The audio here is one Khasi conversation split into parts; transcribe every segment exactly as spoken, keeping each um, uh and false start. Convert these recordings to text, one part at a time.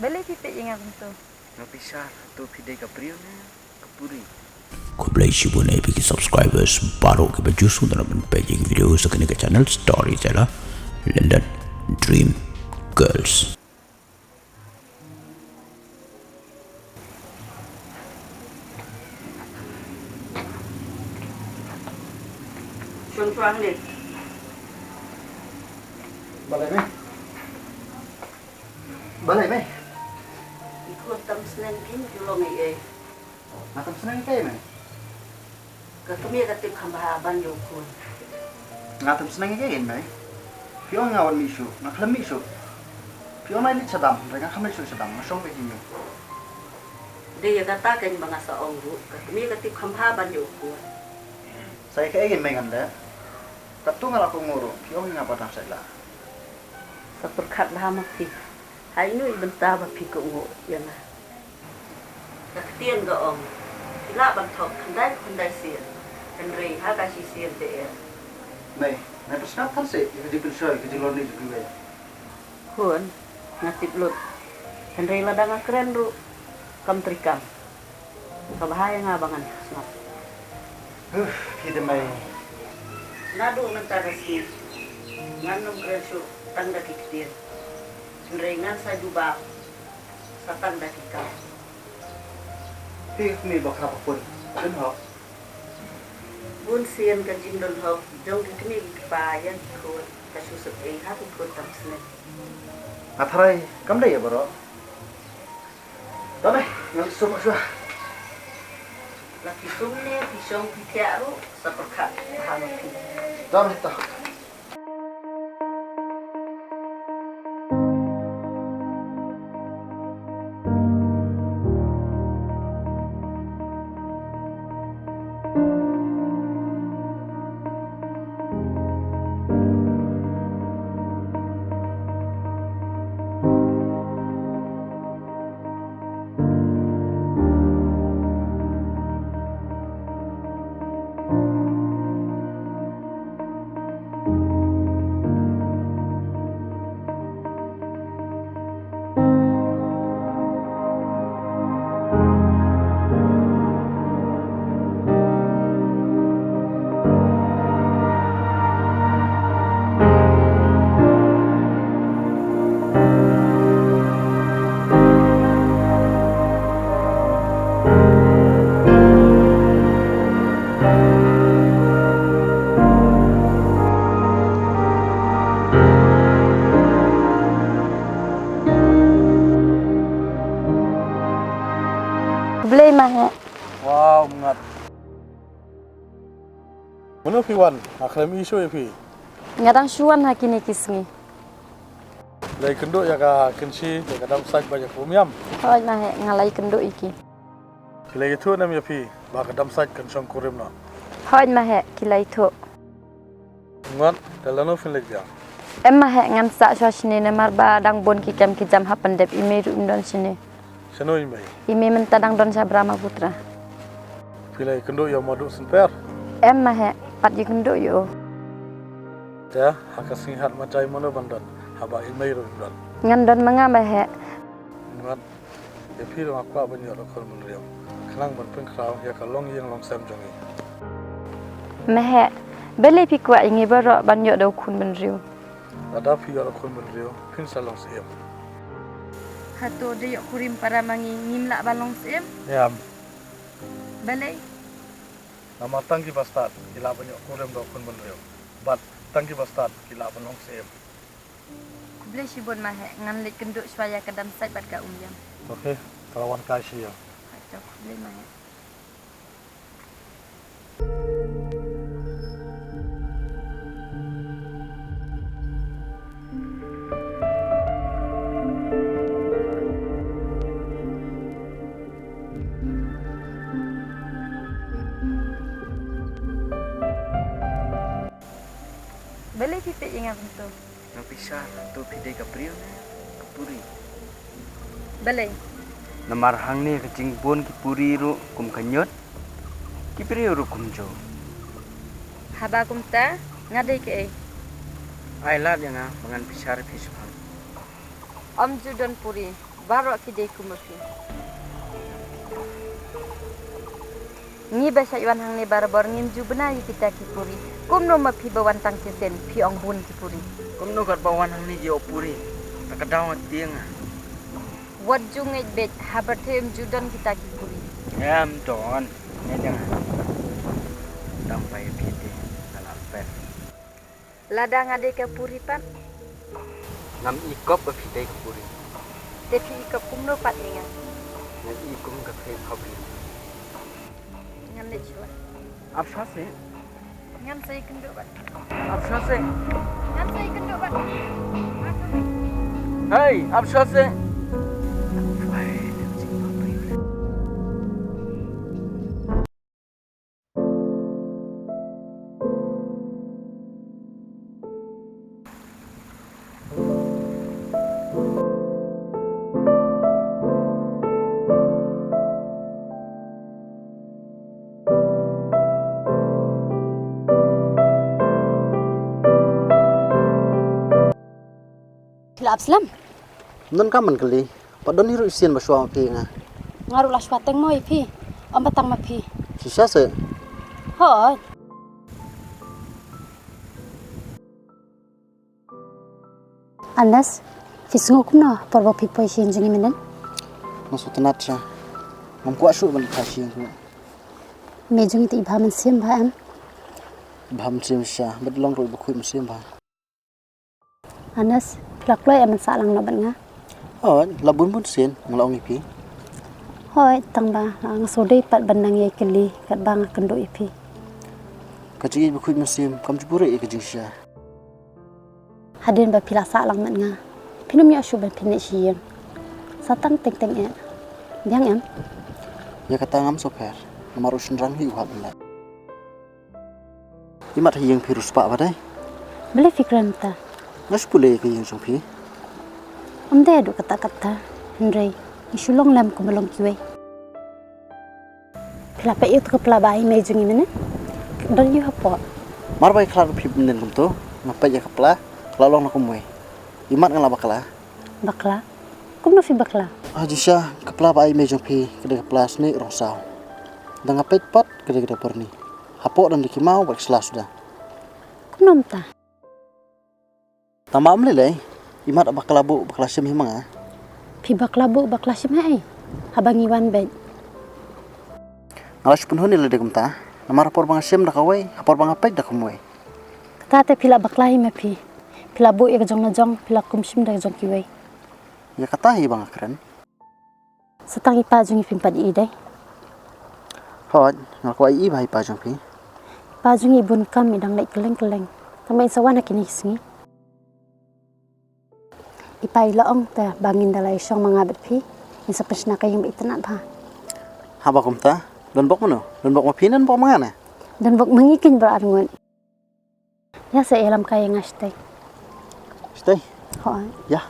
Balei phi peit ïa nga kumto? Nga pyrshah hato phi dei ka briew ne ka puri. Khublei shibun ïa phi ki subscribers baroh kiba ju sngewtynnat ban peit ïa ki video sa kane ka channel Storyteller London Dream Girls. Shong shuwa hangne. Balei mei? Balei mei? I khun tam sneng kin ju long ei ei. Nga tam sneng ei mei? Ka kmie ka tip kham bha ban ïa u khun. Nga tam sneng ei mei? Phi ong nga wan mih shuh, nga khlem mih shuh. Phi ong nai leit shadam, hynrei nga khlem leit shuh shadam, nga shong beit hi. Dei ïa kata kein ba nga sa ong ruh, ka kmie ka tip kham bha ban ïa u khun. Sa ïa kaei mei ngan leh? Katto nga la kohnguh ruh, phi ong ïa nga ba dang sait lah. Sa pyrkhat bha ma phi. Haino i bynta ba phi kohnguh ïa nga? Ka ktien ka ong, phi lah ban thok khyndai khyndai sien, hynrei ha ka shisien te eh. Mei, mei pynsngap than seh ïa ka jingpynshoi, ka jinglorni jong kiwei. Khun, nga tip lut. Hynrei lada nga kren ruh kam treikam. Ka bha ïa nga ba ngan sngap. Huh, phi te mei. Naduh mynta ka sngi ngan ym kren shuh tang da ki ktien. Hynrei ngan sa jubab sa tang da ki kam. Phi ka kmie ba khraw bakla, don hok. Bun sien ka jingdon hok jong ki kmie ki kpa ïa ki khun ka shu sep ei ha ki khun tam sneng. Nga tharai kam dei ïa baroh. Tang eh, ngan sum shuwa. La phi sum ne phi shong phi thiah ruh sa pyrkhat bha ma phi. Tang eh, tang. Blei ma he. Wow, mynta. Mano phi wan, nga khlem ïohi shuh ïa phi. Nga dang shu wan ha kine ki sngi. Leit kynduh ïa ka Kynshi, ïa ka Damsait bad ïa ka Umïam. Hooid ma he, nga leit kynduh ïa ki. Ki la ïathuh ne em ïa phi ba ka Damsait kan shong kurim noh? Hooid ma he, ki la ïathuh. Ngat, te lano phin leit biang? Em ma he, ngan sah shuwa shane namar ba dang bun ki kem ki jam hapdeng, i mei ruh im don shane. Shano i mei? I mei mynta dang don sha Brahmaputra. Phi la ïakynduh ïa u Maduh Synper? Em ma he, pat ïakynduh ïa u. Te ha ka sngi Hat Marjai mano ban don haba i mei ruh im don? Ngan don ma nga ma he. Ngat, ïa phi ruh nga kwah ban ïoh da u khun bynriew khnang ban pynkhraw ïa ka longïing longsem jong ngi. Ma he, balei phi kwah ïa ngi baroh ban ïoh da u khun bynriew? Lada phi ïoh da u khun bynriew phin sa long syiem. Hato da ïoh kurim para ma ngi ngim lah ban long syiem? Em. Balei? Namar tang ki bastad ki lah ban ïoh kurim da u khun bynriew bad tang ki bastad ki lah ban long syiem. Khublei shibun ma he, ngan leit kynduh shuwa ïa ka Damsait bad ka Umïam. Okay, ka la wan kai shi ïa. Hato khublei ma he. Balei phi peit ïa nga kumto? Nga pyrshah hato phi dei ka briew ne ka puri. Balei? Namar hangne ka jingbun ki puri ruh kum ka ñiut, ki briew ruh kumjuh. Haba kumta nga dei kaei? Ai lad ïa nga ba ngan pyrshah ïa phi shaphang. Ym ju don puri, Baroh ki dei kum ma phi. Ngi ba shait wan hangne barabor ngim ju bna ïa kita ki puri. Kumno ma phi ba wan tang shisien phi ong bun ki puri? Kumno kat ba wan hangne ji ong puri? Ta ka daw nga tieng ah. Wat ju ngeit beit, ha pyrthei em ju don kita ki puri. Em don. Ngeit ïa nga. Dang pai phi te na la pen. Lada nga dei ka puri pat. Ngam i kop ba phi dei ka puri. Te phi i kop kumno pat ïa nga? Nga i kum ka phi khop ri. Ngan leit shuwa. Ap shuwa se. Ngan sa ïakynduh bad. Ap shuwa se. Ngan sa ïakynduh bad. Hei, ap shuwa se. Phi la ap slem? Ym don kam ban kylli. Pat don hi ruh shisien ba shuwa ma phi ïa nga. Nga ruh la shuwa teng mo ïa phi. Ym ba tang ma phi. Shisha se? Hooid. Anas, phi sngew kumno por ba phi poi sha ïing jong i mynnin? Nga sngewtynnat sha. Ngam kwah shuh ban kha sha ïing kumno. Mei jong i te i bha mynsiem bha em? Bha mynsiem sha, bad long ruh i bakhuid mynsiem bha. Anas, phi la kloi em ban sah lang noh bad nga? Hooid, la bun bun sien nga la ong ïa phi. Hooid, tang ba la nga shu dei pat ban nang ïai kylli katba nga kynduh ïa phi. Ka jingïeit bakhuid mynsiem kam ju buhrieh ïa ka jingshisha. Hadien ba phi la sah lang bad nga, phin ym ïoh shuh ban pynleit sha ïing. Sa tang teng teng eh. Biang em? Ïa kata ngam sngewpher, namar u shynrang hi u hap ban leh. Imat ha ïing phi riewspah ba dei? Balei phi kren ta? Nga shu pule ïa ka ïing jong phi. Ym dei haduh katta katta, hynrei ngi shu long lem kumba long kiwei. Phi la peit ïa uto ka pla ba ai mei jong ngi mynne? Don ïa u hapoh. Mar ba ïa khlad phi mynnin kumto, nga peit ïa ka pla, ka la long na kumwei. Imat nga la bakla. Bakla? Kumno phi bakla? Ah, Jisha, ka pla ba ai mei jong phi, ka dei ka pla snieh rong saw. Da nga peit pat, ka dei ka dei pyrni. Hapoh dang dei ki maw bad ki sla suda. Kumno mynta? Tang ba ym lei lei, imat bakla buh bakla shim hi ma nga. Phi bakla buh bakla shim ha ei? Haba ngi wan beit. Nga la shu pynhun ïa lade kumta, namar ha por ba nga shim da kawei, ha por ba nga peit da kumwei. Kata te phi la bakla hi ma phi. Phi la buh ïa ka jong la jong, phi la kum shim da ka jong kiwei. Ïa kata hi ba nga kren. Sa tang i pa jong i phim pat i dei? Hooid, nga kwah i ba i pa jong phi. I pa jong i bun kam, i dang leit kylleng kylleng. Tang ba in sa wan ha kine ki sngi. I pa i la ong te ba ngin da la ïashong ma nga bad phi, in sa pynshna ka ïing ba itynnad bha. Haba kumta, don bok mano? Don bok ma phi, don bok ma nga ne? Don bok ma ngi keiñ baroh arngut. Ïa sa ïalam kai ïa nga shatei. Shatei? Hooid. Ïa.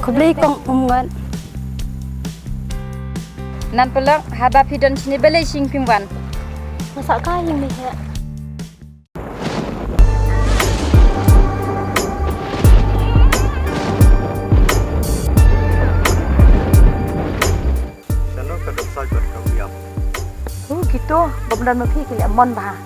Khublei kong Umngot. Nan pynlong, haba phi don shane balei shi phim wan? Nga sah kai ïing mei heh. Shano ka dok sai bad ka wiam? Hu kito, bym don ma phi ki leh mon bha.